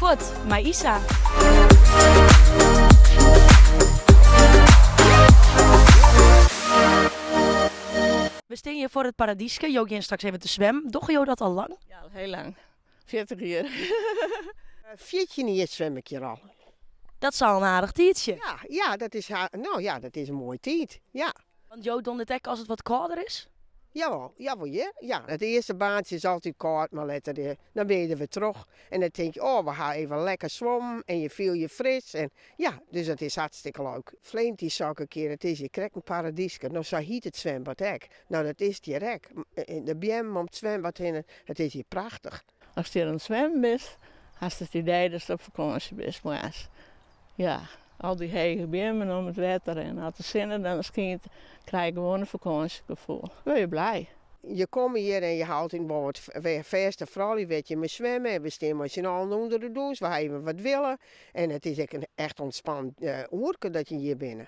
Fuort mei Isa. We stean hjir foar it Paradyske. Jo gean straks even te swimmen. Dogge jo dat al lang? Ja, al hiel lang. 40 jier. 14 jier swim ik hjir al. Dat is al in aardich tiidsje. Ja, ja, dat is, no ja, dat is in moaie tiid, ja. Want jo dogge dit ek as it wat kâlder is? Jawol, jawol hear. Ja, it earste baantsje is altyd kâld, mar letter dan binne je der wer troch. En dan tink je, oh, we ha even lekker swommen en je fiel je fris. En ja, dus dat is hartstikke leuk. Ferleden tiid sei ik in kear, it is hjir krekt in paradyske. No, sa hyt it swimbad ek. No, dat is it hjir ek. De beammen om it swimbad hinne, it is hjir prachtich. Ast hjir oan it swimmen bist, hast it idee datst op fakânsje bist moarns. Ja, al dy hege beammen om it wetter en as de sinne dan skynt, krij ik gewoan in fakânsjegefoel. Wurde je blij. Je komme hjir en je ha altyd wol wat fêste froulju wêr't je mei swimme en we stean mei syn allen ûnder de dûs, we ha even wat wille en it is ek in echt ûntspannend oerke dat je hjir binne.